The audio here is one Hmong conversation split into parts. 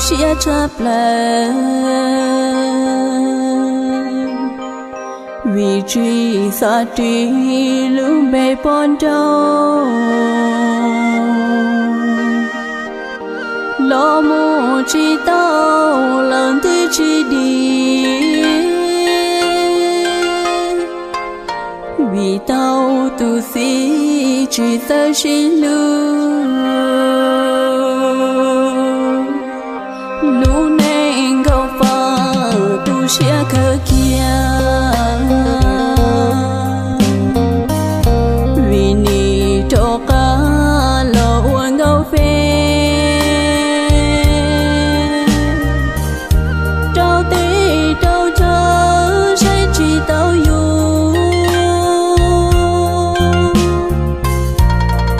siab tshaj plaws, vim tsis xav ris lub npe poj nrauj los mus tsis tau lawm twb tsis dim, vim tau tus txiv tsis txawj sib hlub. Lub neej nkauj faj tu siab kawg kiag, vim nim rov qab los ua nkauj fej, rau teb rau chaw saib tsis tau yus,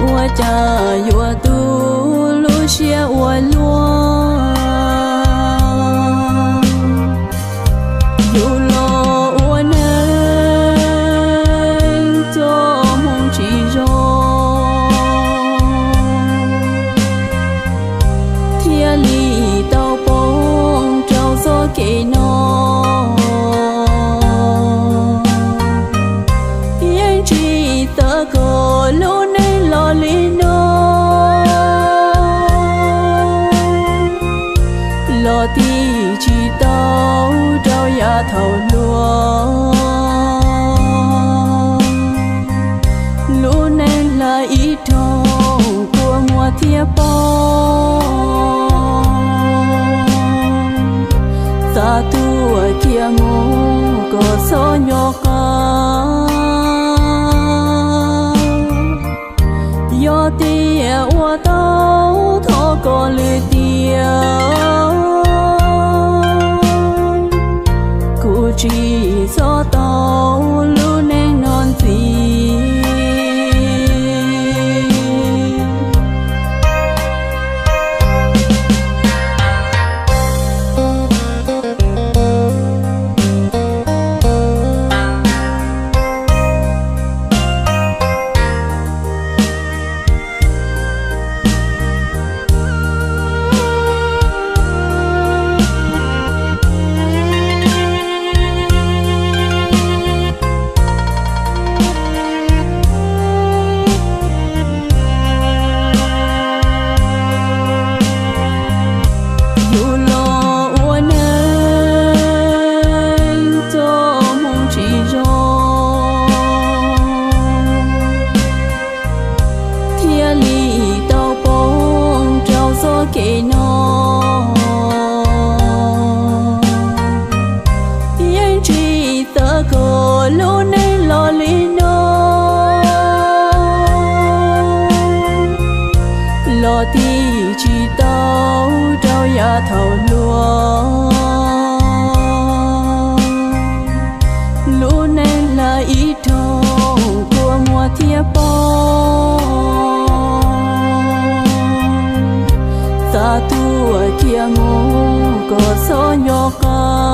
ua cas yuav tu lub siab ua luaj. Yus los ua neeg txoj hmoo tsis zoo, thiaj li tau poob rau txoj kev no. Yeej tsis xav kom lub neej los li no, los tig tsis tau rau yav thaum hluas. Lub neej hla ib rooj kua muag thiab poob, xav tuaj cia mus kom txhob nco qab. Yog tias ua tau thov kom lwm tiam, kuv tsis txhob tau lub neej no ntxiv. Yus los ua neeg txoj hmoo tsis zoo, thiaj li tau poob rau txoj kev no. Yeej tsis xav kom lub neej los li no, los tig tsis tau rau yav thaum hluas. Lub neej hla ib rooj kua muag thiab poob, xav tuaj cia mus kom txhob nco qab.